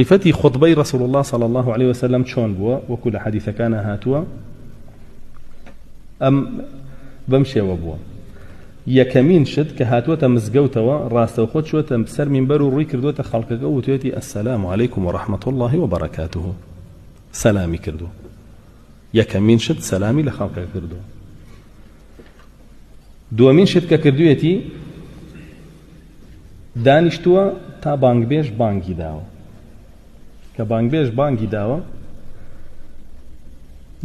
سیفەتی خوتبەی رسول اللە صلی اللە علیە وسلم چۆن بووە وەکو لە حەدیثەکانا هاتووە ئەم بەم شێوە بووە یەکەمین شت کە هاتووەتە مزگەوتەوە ڕاستەوخۆ چووەتە سەر مینبەر و ڕووی کردووەتە خەڵکەکە و وتوێتی السلام علیکم و رحمة اللە و بەرەکاته سەلامی کردووە یەکەمین شت سەلامی لە خەڵکەکە کردووە دووەمین شت کە کردوویەتی دانیشتووە تا بانگبێژ بانگی داوە کە بانگبێژ بانگی داوە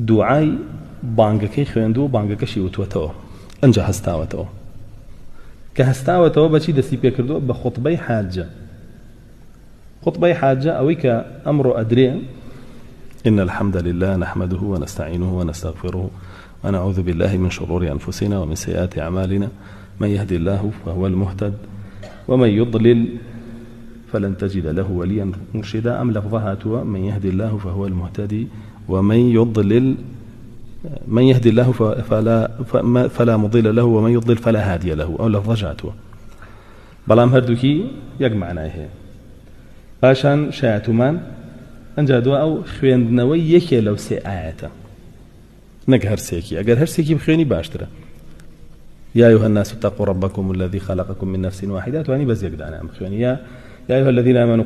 دوعای بانگەکەی خوێندووە بانگەکەشی وتوەتەوە ئەنجا هەستاوەتەوە کە هەستاوەتەوە بەچی دەستی پێکردووە بە خوتبەی حاجە خوتبەی حاجە ئەوەی کە ئەمڕۆ ئەدرێ إن الحمد لله نحمده ونستعينه ونستغفره ونعوذ بالله من شرور أنفسنا ومن سيئات أعمالنا من يهدي الله فهو المهتد ومن يضلل فلن تجد له وليا مرشدا أم لفظها توا من يهدي الله فهو المهتدي ومن يضلل من يهدي الله فلا فلا مضل له ومن يضلل فلا هادي له أو لفظ جاتوا بەڵام هەردووکی یەک مەعنای هەیە. پاشان شایەتومان، ئەنجا دوا ئەو خوێندنەوەی یەکێ لەو سێ ئایەتە، نەک هەر سێکی، ئەگەر هەر سێکی بخوێنی باشترە. یا أيها الناس اتقوا ربكم الذي خلقكم من نفس واحدة توانی بەس یەک دانە بخوێنی یا يا أيها الذين آمنوا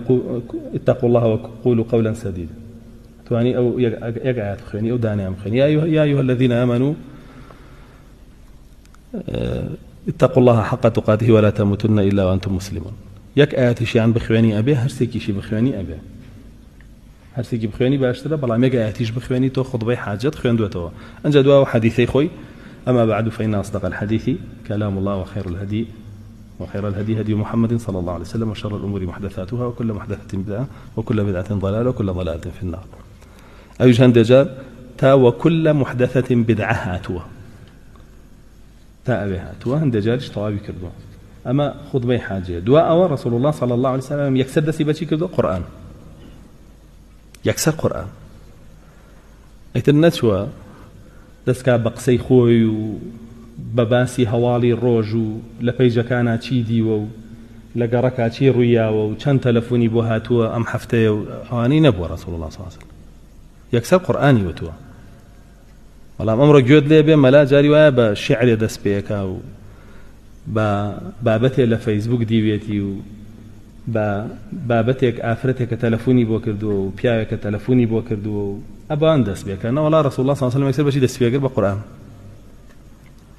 اتقوا الله وقولوا قولا سديدا توانی ئەو یەک ئايات بخوێنی ئەو دانەیان بخوێنی یا أيها الذين آمنوا اتقوا الله حق تقاته ولا تموتن إلا وأنتم مسلمون یەک ئاەتیشیان بخوێنی ئەبێ هەرسێکیشی بخوێنی ئەبێ هەرسێکی بخوێنی باشترە بەڵام یەک ئاەتیش بخوێنی تۆ خطبەی حاجەت خوێندوێتەوە ئەنجا دواوە حەدیثەی خۆی أما بعد فإن أصدق الحديث كلام الله وخير الهدي وخير الهدي هدي محمد صلى الله عليه وسلم وشر الأمور محدثاتها وكل محدثة بدعة وكل بدعة ضلالة وكل ضلالة في النار ئەویش هەندێ جار تا وكل محدثة بدعة هاتووە تا ئەوێ هاتووە هەندێ جاریش تەواوی کردووە ئەمە خوتبەی حاجەیە دوا ئەوە رسول الله صلی الله علیه وسلم یەکسەر دەستی بەچی کردووە قورئان یەکسەر قورئان ئیتر نەچووە دەستکا بە قسەی خۆی و بە باسی هەواڵی ڕۆژ و لە پەیجەکانا چی دیوە و لە گەڕەکا چی ڕوویاوە و چەند تەلەفۆنی بۆ هاتووە ئەم هەفتەیە و ئەوانەی نەبووە ڕسول الله صلی الله علیه وسلم یەکسەر قورئانی وتووە بەڵام ئەمڕۆ گوێت لێ بێ مەلا جاری وایە بە شعرێ دەست پێکا و بە بابەتێ لە فەیسبوک دیوێتی و بە بابەتێک ئافرەتێکە تەلەفۆنی بۆ کردووە و پیاوێکە تەلەفۆنی بۆ کردووە و ئەبان دەست پێکە نەوەڵا ڕسول الله صلی الله علیه وسلم یەکسەر بەچی دەست پێکرد بە قورئان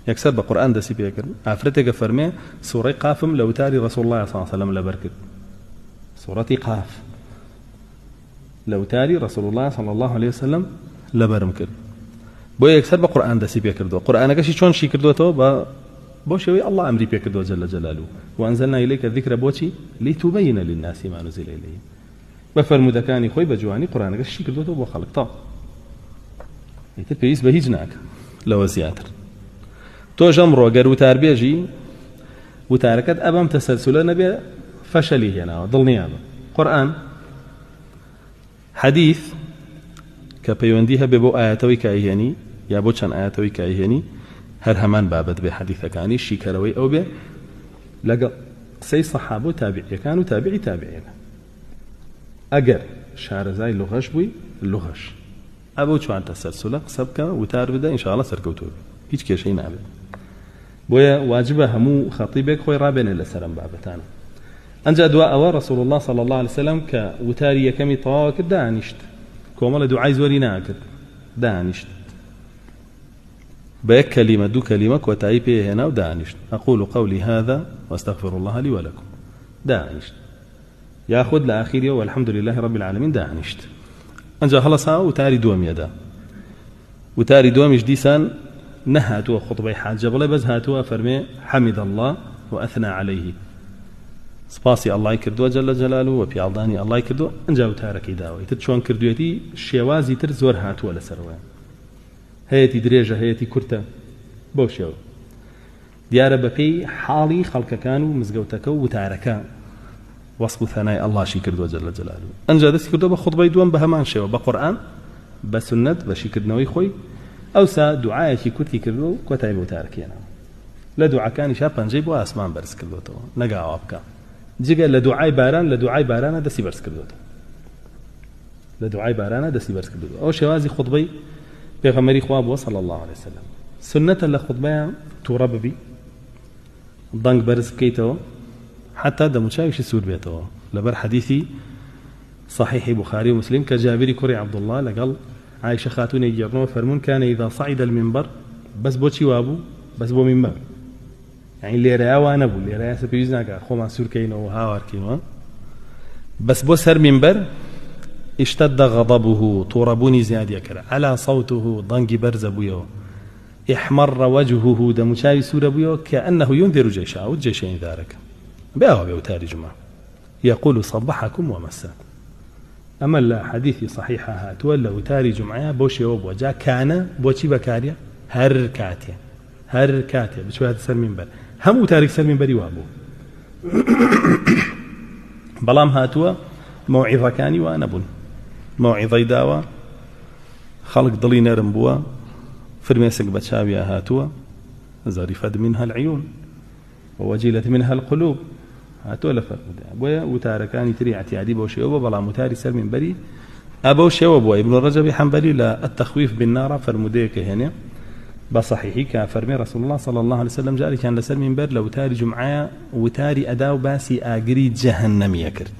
یەکسەر بە قورئان دەستی پێکرد ئافرەتێکە فەرمێ سوڕەی قافم لە وتاری ڕسول الله صلی الله علیه وسلم لەبەر کرد سوڕەتی قاف لە وتاری رسول اللە صلی اللە علیە وسلم لەبەرم کرد بۆ یەکسەر بە قورئان دەستی پێ کردووە قورئانەکەشی چۆن شی کردووەتەوە بە بۆ شێوەی اللە ئەمری پێ کردووە جل جلاله وانزلنا الیک الذکر بۆچی لتبین للناس ما نزل الیهم بە فەرموودەکانی خۆی بە جوانی قورئانەکە شی کردووەتەوە بۆ خەڵک تا ئیتر پێویست بە هیچ ناکە لەوە زیاتر تۆش ئەمڕۆ گەر وتاربێژی وتارەکەت ئەبەم تەسەلسولە نەبێ فەشەلی هێناوە دڵنیابە قورئان حەدیث کە پەیوەندی هەبێ بۆ ئاەتەوەی کە ئەیهێنی یا بۆ چەند ئاەتەوەی کە ئەیهێنی هەر هەمان بابەت بێ حەدیثەکانی شیکەرەوەی ئەو بێ لەگەڵ قسەی سەحابە و تابعیەکان و تابعی تابعینە ئەگەر شارەزای لغەش بووی لغەش ئەبەو چوار تەسەلسولە قسە بکە وتار بدە ان شاء اللە سەرکەوتوو بی هیچ کێشەی نابێت بۆیە واجبە هەموو خەتیبێک خۆی ڕابێنێ لەسەر ئەم بابەتانە ئەنجا دوا ئەوە رسول الله صلی الله علیه وسلم کە وتاری یەکەمی تەواوە کرد دانیشت کۆمەڵە دوعای زۆری ناکرد دانیشت بە یەک کەلیمە دوو کەلیمە کۆتایی پێهێنا و دانیشت أقول قولي هذا واستغفر الله لي ولكم دانیشت یاخود لە ئاخیریەوە والحمد للە رب العالمین دانیشت ئەنجا هەڵەسا وتاری دووەمی ئەدا وتاری دووەمیش دیسان نەهاتووە خوتبەی حاجە بڵێ بەس هاتووە فەرمێ حمد الله وأثنى عليه سپاسی ئەڵای کردووە جل جلاله و پیاڵدانی ئەڵای کردووە ئەنجا وتارەکەی داوە ئیتر چۆن کردوێتی شێوازی تر زۆر هاتووە لەسەرەوە هەیەتی درێژە هەیەتی کورتە بەو شێوە دیارە بەپێی حاڵی خەڵکەکان و مزگەوتەکە و وتارەکە وەسف و ثەنای ئەڵڵاشی کردووە جل جلالە ئەنجا دەستی کردووە بە خوتبەی دووەم بە هەمان شێوە بە قورئان بە سوننەت بە شیکردنەوەی خۆی ئەوسا دوعایەکی کورتی کردووە و کۆتایی بە وتارەکەی هێناوە لە دوعاکانیشا پەنجەی بۆ ئاسمان بەرز کردووەتەوە نەک ئاوا بکا جگە لە دوعای باران لە دوعای بارانە دەستی بەرز کردووەتەوە. لە دوعای بارانە دەستی بەرز کردووە. ئەوە شێوازی خوتبەی پێغەمبەری خوا بووە صلی اللە علیه وسلم. سوننەتە لە خوتبەیا توڕە ببی، دەنگ بەرز بکەیتەوە، حتا دەموچاویشی سوور بێتەوە، لەبەر حەدیثی صحیحی بخاری و مسلم کە جابری کوڕی عەبدوڵڵا لەگەڵ عائشە خاتوونێک گێڕنەوە فەرموون کان اذا صعد المنبر، بەس بۆچی وابوو؟ بەس بۆ مینبەر، یانی لێرەیا وا نەبوو، لێرەیا ئێستا پێویست ناکا خۆمان سوور کەینەوە و هاوار کەینەوە، بەس بۆ سەر مینبەر اشتد غضبه توڕەبوونی زیادی ئەکرد، علا صوته دەنگی بەرزە بوویەوە، احمر وجهه دەموچاوی سوورە بوویەوە، كأنه ينذر جيشا ئەوت جەیشە ئینذارەکە بێ ئاوا بێ وتاری جومعە، يقول صبحكم ومساكم ئەمە لە حەدیثی صحیحا هاتووە لە وتاری جومعەیا بەو شێوە بووە، جا کانە بۆچی بەکاریە؟ هەر کاتێ هەر کاتێ بچوایەتە سەر مینبەر هەموو وتارێک سەر مینبەری وا بوو بەڵام هاتووە مەوعیظەکانی وا نەبوون مەوعیظەی داوە خەڵک دڵی نەرم بووە فرمێسک بە چاویا هاتووە زەریفەت منها العیون ووجلت منها القلوب هاتووە لە فەرموودە بۆیە وتارەکانی تری اعتیادی بەو شێوە بووە بەڵام وتاری سەر مینبەری ئا بەو شێوە بووە ابن رجب حنبلی لە التخویف بالنار فەرموودەیەکە هێنێ بە صحیحی کە فەرمی رسول الله صلی الله علیه وسلم جارێکیان لەسەر مینبەر لە وتاری جومعەیە وتاری ئەدا و باسی ئاگری جەهەنەمیە کرد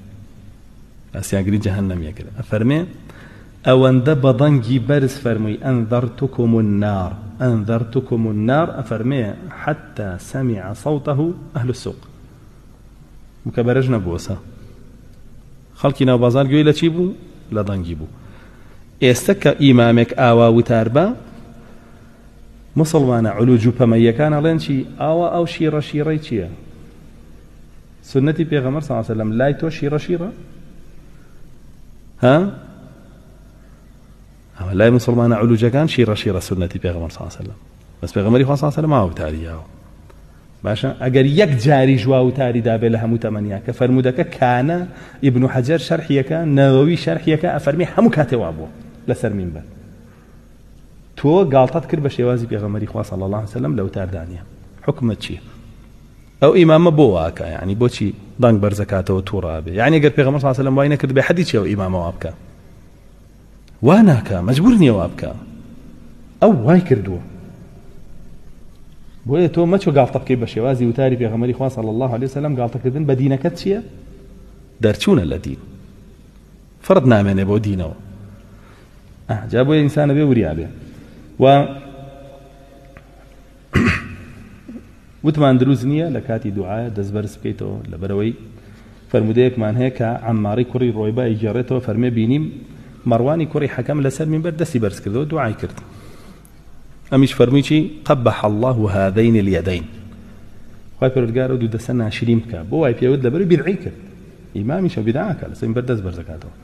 باسی ئاگری جەهەنەمیە کرد ئەفەرمێ ئەوەندە بە دەنگی بەرز فەرمووی، انذرتکم النار، انذرتکم النار، ئەفەرمێ، حتی سمع صوته اهل السوق، مکەبەرەش نەبووە سا خەڵکی ناو بازار گوێی لە چی بوو؟ لە دەنگی بوو. ئێستە کە ئیمامێک ئاوا وتار بە مسلمانە علوج و پەمەیەکان ئەڵێن چی؟ ئاوا ئەو شیڕە شیڕەی چییە؟ سنەتی پێغەمبەر صلی الله علیه وسلم لای تۆ شیڕە شیڕە؟ ها ئەمە لای مسلمانە علوجەکان شیڕە شیڕە سنەتی پێغەمبەر صلی الله علیه وسلم بەس پێغەمبەری خوا صلی الله علیه وسلم وتاری یاوە باشە ئەگەر یەک جاری ژوا وتاری دابێ لە هەموو تەمەنیا کە فەرموودەکە کانە ئیبن حەجەر شەرحیەکە نەوەوی شەرحیەکە ئەفەرمی هەموو کاتێ وا بووە لەسەر مینبەر تۆ گاڵتەت کرد بە شێوازی پێغەمبەری خوا صلی الله علیه وسلم لە وتاردانیە حکومت چییە؟ ئەو ئیمامە بۆ وا ئەکا یانی بۆچی دەنگ بەرزەکاتەوە توڕە ئەبێ یانی گەر پێغەمبەر صلی الله علیه و سلم وای نەکرد بێ حەدی چیە ئەو ئیمامە وا بکا وا ناکا مەجبور نییە وا بکا ئەو وای کردووە بۆیە تۆ مەچۆ گاڵتە بکەی بە شێوازی وتاری پێغەمبەری خوا صلی الله علیه وسلم گاڵتەکردن بە دینەکەت چییە دەرچوونە لە دین فەرد نامێنێ بۆ دینەوە جا بۆیە ئینسانە بێ وریا بێ و وتمان دروست نییە لە کاتی دوعایا دەست بەرز بکەیتەوە لەبەرئەوەی فەرموودەیەکمان هەیە کە عەمماری کوڕی ڕۆیبا ئەیگێڕێتەوە فەرمێ بینیم مەڕوانی کوڕی حەکەم لەسەر مینبەر دەستی بەرز کردەوە دوعای کرد ئەمیش فەرمووی چی قبح الله هذين اليدين خوای پەروەردگار ئەو دوو دەستە ناشرین بکە بۆ وای پێوت لەبەر بیدعی کرد ئیمامیشە بیدعاکە لەسەر مینبەر دەست بەرزەکاتەوە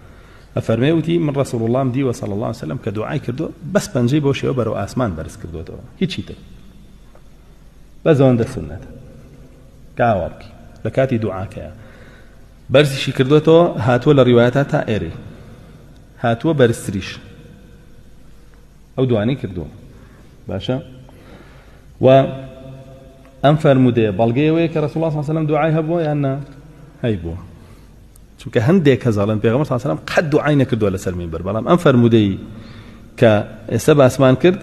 ئەفەرمێ وتی من ڕسول اللهم دیوە صلی الله علیه وسلم کە دوعای کردو بەس پەنجەی بۆ شێوە بەرەو ئاسمان بەرز کردوێتەوە هیچی تر بەس ئەوەندە سوننەتە کە ئاوا بکەی لە کاتی دوعاکەیە بەرزیشی کردوێتەوە هاتووە لە ڕیوایەتا تا ئێرەی هاتووە بەرزتریش ئەو دوانەی کردووە باشە و ئەم فەرمودەیە بەڵگەیەوەیە کە رسول الله صلی الله علیه و سلم دوعای هەبووە یان نا هەیبووە چونکە هەندێک کەس ئەڵێن پێغەمبەر صلی الله علیه و سلم قەت دوعای نەکردووە لەسەر مینبەر بەڵام ئەم فەرمودەی کە ئێستا باسمان کرد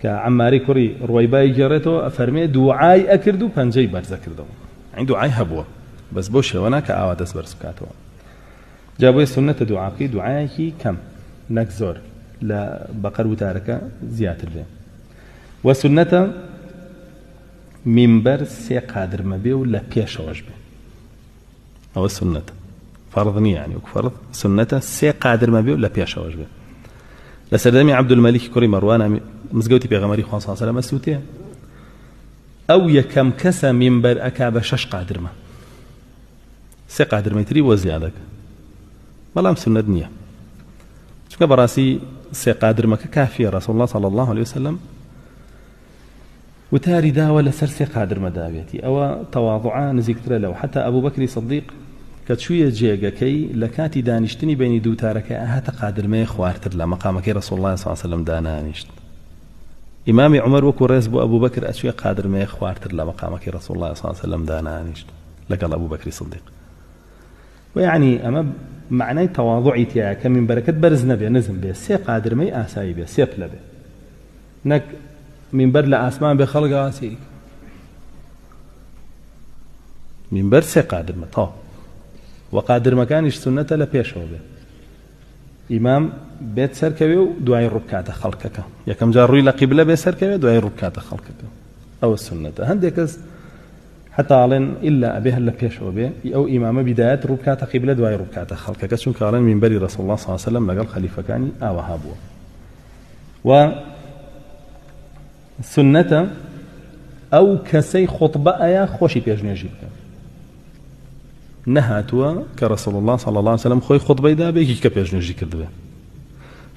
کە عەماری کوڕی ڕوەیبای گێڕێتەوە ئەفەرمێ دوعای ئەکرد و پەنجەی بەرز ئەکردەوە یعنی دوعای هەبووە بەس بەو شێوە نا کە ئاوا دەست بەرز بکاتەوە جا بۆیە سوننەتە دوعا بکەی دوعایەکی کەم نەک زۆر لە بەقەر وتارەکە زیاتر بێ وە سوننەتە مینبەر سێ قادرمە بێ و لە پێشەوەش بێ ئەوە سوننەتە فەرض نییە یعنی وەک فەرض سوننەتە سێ قادرمە بێ و لە پێشەوەش بێ لە سەردەمی عەبدولمەلیکی کوڕی مەڕوان مزگەوتی پێغەمبەری خوا صلی الله علیه و سلم ئەو یەکەم کەسە مینبەر ئەکا بە شەش قادرمە سێ قادرمەی تری بۆ زیادەکە بەڵام سنت نییە چونکە بەڕاستی سێ قادرمەکە کافیە رسول الله صلی الله علیه وسلم وتاری داوە لەسەر سێ قادرمە داویەتی ئەوە تەواضوعە نزیکترە لەو حەتا ئەبوبەکری سدیق کە چوویە جێگەکەی لە کاتی دانیشتنی بەینی دوو وتارەکەی هاتە قادرمەیە خوارتر لە مەقامەکەی رسول اللە صلی اللە علیه وسلم دانانیشت ئیمامی عومەر وەکو ڕێز بۆ ئەبوبەکر ئەچوویە قادرمەیە خوارتر لە مەقامەکەی رسول اللە صلی اللە علیه وسلم دانانیشت لەگەڵ ئەبوبەکری صدیق و یعنی ئەمە مەعنای تەواضوعی تیایە کە مینبەرەکەت بەرز نەبێ نزم بێ سێ قادرمەی ئاسایی بێ سێ پلە بێ نەک مینبەر لە ئاسمان بێ خەڵک ئاوا سەیری کە. مینبەر سێ قادرمە تەواو و قادرمەکانیش سوننەتە لە پێشەوە بێ ئیمام بێت سەرکەوێ و دوای ڕووبکاتە خەڵکەکە یەکەم جار ڕووی لە قیبلە بێ سەرکەوێ دوای ڕووبکاتە خەڵکەکە ئەوە سوننەتە هەندێک کەس حتا ئەڵێن ئیلا ئەبێ هەر لە پێشەوە بێ ئەو ئیمامە بیدایەت ڕووبکاتە قیبلە دوای ڕووبکاتە خەڵکەکە چونکە ئەڵێن مینبەری ڕەسوڵ الله صلی الله علیه وسلم لەگەڵ خەلیفەکانی ئاوەها بووە و سوننەتە ئەو کەسەی خوتبە ئەیا خۆشی پێشنوێژی بکە نەهاتووە کە رسول الله صلی الله علیه وسلم خۆی خوتبەی دا بێ کە پێشنوێژی کردبێ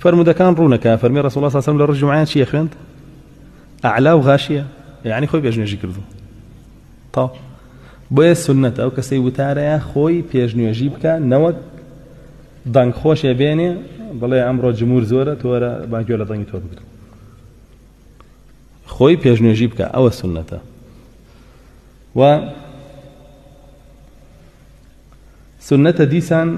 فەرموودەکان ڕوونەکە فەرمی رسول الله صلی الله علیه وسلم لە ڕۆژ جومعە چی خوێند ئەعلا و غاشیە یعنی خۆی پێشنوێژی کردو تا بۆیە سنت ئەو کەسەی وتارەیە خۆی پێشنوێژی بکە نەوەک دەنگ خۆشێ بێنێ بڵێ ئەمڕۆ جمهور زۆرە تۆرە با گوێ لە دەنگی تۆ بگرم خۆی پێشنوێژی بکە ئەوە سنەتە و سنەتە دیسان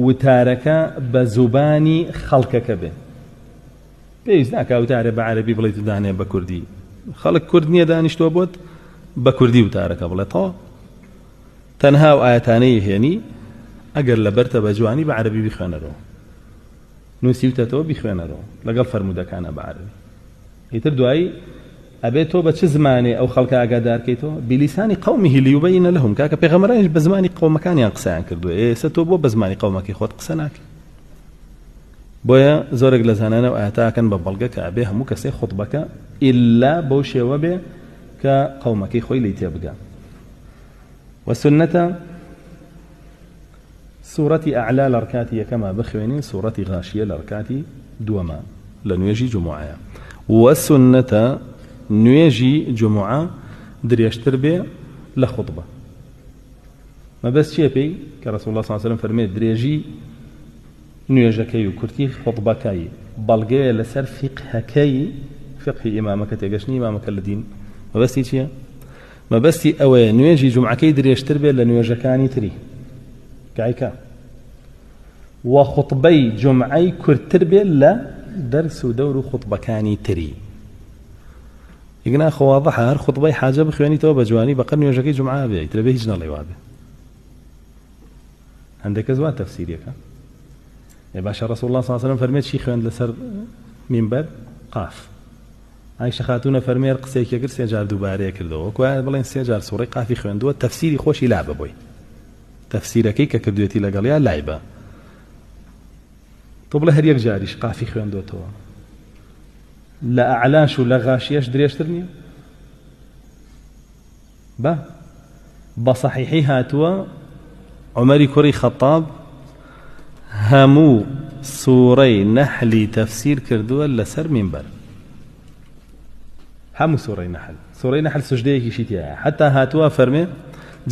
وتارەکە بە زوبانی خەڵکەکە بێ پێویست ناکا وتارێ بە عەربی بڵێیت و دانێ بە کوردی خەڵک کورد نییە دانیشتووە بۆت بە کوردی وتارەکە بڵێ تەواو تەنها و ئاەتانەی هێنی ئەگەر لەبەرتە بە جوانی بە عەربی بخوێنەرەوە نووسیوتەتەوە بیخوێنەرەوە لەگەڵ فەرموودەکانە بە عەرەبی ئیتر دوایی ئەبێ تۆ بە چ زمانێ ئەو خەڵکە ئاگادارکەیتەوە بلیسانی قومه لیبین لهم کاکە پێغەمبەرانیش بە زمانی قەومەکانیان قسەیان کردووە ئێستا تۆ بۆ بە زمانی قەومەکەی خۆت قسە ناکەی بۆیە زۆرێک لە زانایان ئەو ئایەتە ئەکەن بە بەڵگە کە ئەبێ هەموو کەسێ خوتبەکە ئیلا بەو شێوە بێ کە قەومەکەی خۆی لێی تێبگا وە سوننەتە سوڕەتی ئەعلا لە ڕکاتی یەکەما بخوێنین سوڕەتی غاشیە لە ڕکاتی دووەما لە نوێژی جومعەیە وە سوننەتە نوێژی جومعە درێژتر بێ لە خوتبە مەبەست چیە پێی کە رسول اللە صلی اللە علیه وسلم فەرمێ درێژی نوێژەکەی و کورتی خوتبەکەی بەڵگەیە لەسەر فیقهەکەی فقهی ئیمامەکە تێگەشتنی ئیمامەکە لە دین مەبەستی چییە؟ مەبەستی ئەوەیە نوێژی جومعەکەی درێژتر بێت لە نوێژەکانی تری کایکە و خوتبەی جومعەی کورتتر بێت لە دەرس و دەور و خوتبەکانی تری ئیگنا خۆ واضحە هەر خوتبەی حاجە بخوێنیتەوە بە جوانی بەقەد نوێژەکەی جومعە بێ ئیتر بێ هیچ نەڵێ وابێ هەندێک کەس وا تەفسیریەکە ئێ باشە ڕسول الله صلی الله علیه وسلم فەرمێ چی خوێند لەسەر مینبەر قاف عائشە خاتوونە فەرمێر قسەیەکی کرد سێ جار دووبارەیە کردەوە وەکو بڵێن سێ جار سوڕەی قافی خوێندووە تەفسیری خۆشی لا بە بۆی تەفسیرەکەی کە کردوێتی لەگەڵیا لای بە تۆ بڵێ هەر یەک جاریش قافی خوێندۆتەوە لە ئەعلاش و لە غاشیەش درێژتر نییە بە بە سەحیحی هاتووە عومەری کوڕی خەتاب هەموو سوڕەی نەحلی تەفسیر کردووە لەسەر مینبەر هەموو سوڕەی نەحل سوڕەی نەحل سوژدەیەکیشی تایە حتا هاتووە فەرمێ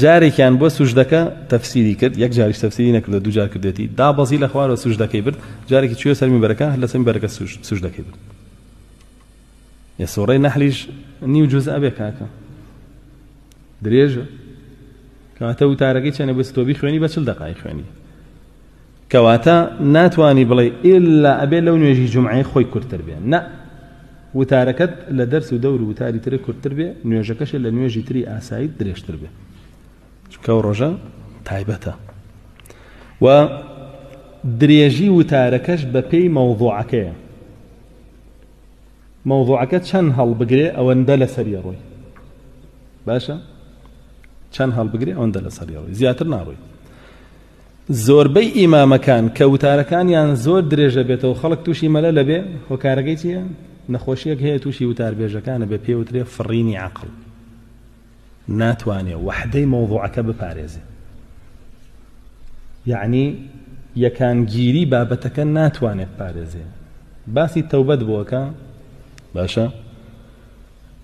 جارێکیان بۆ سوژدەکە تەفسیری کرد یەک جاریش تەفسیری نەکردو دوو جار کردێتی دابەزی لە خوارەوە سوژدەکەی برد جارێکی چووە سەر مینبەرەکە هەر لەسەر مینبەرەکە سوژدەکەی برد ئێ سوڕەی نەحلیش نیو جوز ئەبێ کاکە درێژە کەواتە وتارەکەی چەنە بەس تۆ بیخوێنی بە چل دەقای خوێنی کەواتە ناتوانی بڵێ ئللا ئەبێ لەو نوێژی جومعەی خۆی کورتتر بێ نە وتارەکەت لە دەرس و دەور و وتاری تر کورتتر بێ نوێژەکەشێ لە نوێژی تری ئاسایی درێژتر بێ چونکە ئەو ڕۆژە تایبەتە و درێژی وتارەکەش بەپێی مەوضوعەکەیە مەوضوعەکە چەند هەڵبگرێ ئەوەندە لەسەری ڕۆی باشە چەند هەڵبگرێ ئەوەندە لەسەری ڕۆی زیاتر ناڕۆی زۆربەی ئیمامەکان کە وتارەکانیان زۆر درێژە بێتەوە خەڵک تووشی مەلە لەبێ هۆکارەکەی چییە؟ نەخۆشیەک هەیە تووشی وتاربێژەکانە بێ پێوترێ فڕینی عەقڵ ناتوانێ وەحدەی مەوزوعەکە بپارێزێ یەعنی یەکانگیری بابەتەکە ناتوانێت پارێزێ باسی تەوبەت بۆکە باشە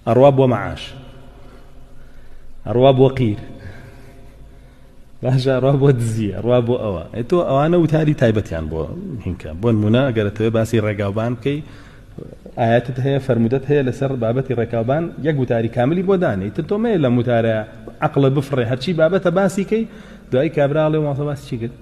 ئەڕوا بۆ مەعاش ئەڕوا بۆ قیر باشە ئەڕوا بۆ دزی ئەڕوا بۆ ئەوە ئێ تۆ ئەوانە وتاری تایبەتیان بۆ هینکە بۆ نمونە ئەگەر ئەتەوێ باسی ڕێگاوبان بکەی ئاەتت هەیە فەرمودەت هەیە لەسەر بابەتی ڕێکاوبان یەک وتاری کاملی بۆ دانێ تر تۆ مەیە لەم وتارە عەقڵە بفڕێ هەرچی بابەتە باسی کەی دوای کابرا ئەڵێ مامۆستا باسی چی کرد؟